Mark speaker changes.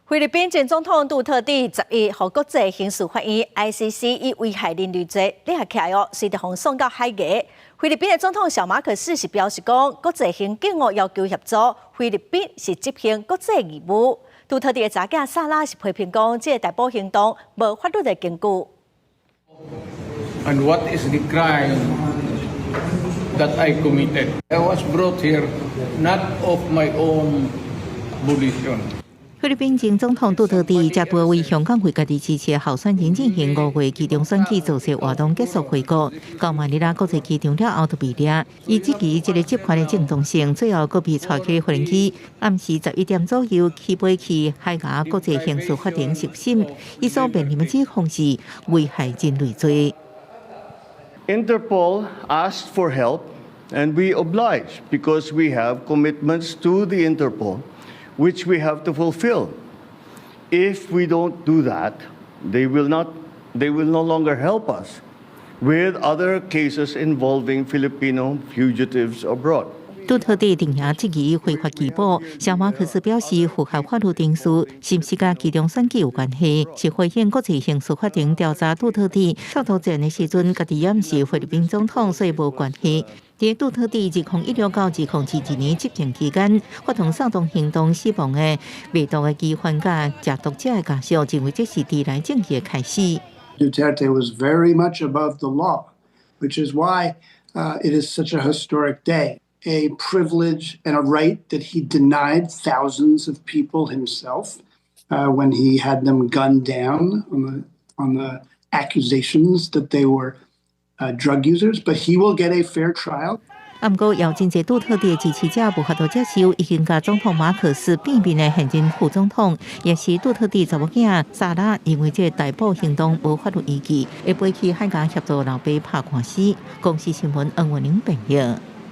Speaker 1: 菲律賓前總統杜特蒂十一予國際刑事法院 ICC 以危害人類罪聯合起來哦，隨著予送到海牙。菲律賓的總統小馬可斯是表示講，國際刑警哦要求協助菲律賓是執行國際義務。杜特蒂的查囝薩拉是批評講，這個逮捕行動無法律的根據。
Speaker 2: And what is the crime that I committed? I was brought here not of my own volition.
Speaker 3: 菲律賓前總統杜特蒂才拄為香港為家己支持的候選人進行5月期中選舉造勢活動結束回國，到馬尼拉國際機場了後就被掠。伊質疑這个執法的正當性，最後閣被帶去無人機，暗時11點左右起飛去海牙國際刑事法庭受審。伊所面臨的指控是危害人類罪。
Speaker 4: Interpol asked for help, and we obliged because we have commitments to the Interpol, which we have to fulfill. If we don't do that, they will no longer help us with other cases involving Filipino fugitives abroad.
Speaker 3: 杜特蒂陣營質疑非法羈捕，小馬可斯表示符合法律程序，是毋是佮期中選舉有關係？是回應國際刑事法庭調查杜特蒂臭頭戰的時陣，家己也毋是菲律賓總統，所以無關係。佇杜特蒂2016到2022年執政期間，發動掃毒行動死亡的賣毒的疑犯佮食毒者的家屬，認為這是遲來正義的開始。
Speaker 5: Duterte was very much above the law, which is why it is such a historic day. A privilege and a right that he denied thousands of people himself when he had them gunned down on the accusations that they were drug users. But he will get a fair trial.
Speaker 3: 啊，毋過有真濟杜特蒂的支持者無法度接受，已經共總統馬可斯變面的現任副總統，也是杜特蒂查某囝薩拉，認為這个逮捕行動無法律依據，會飛去海牙協助老爸拍官司。公視新聞黃文玲編譯。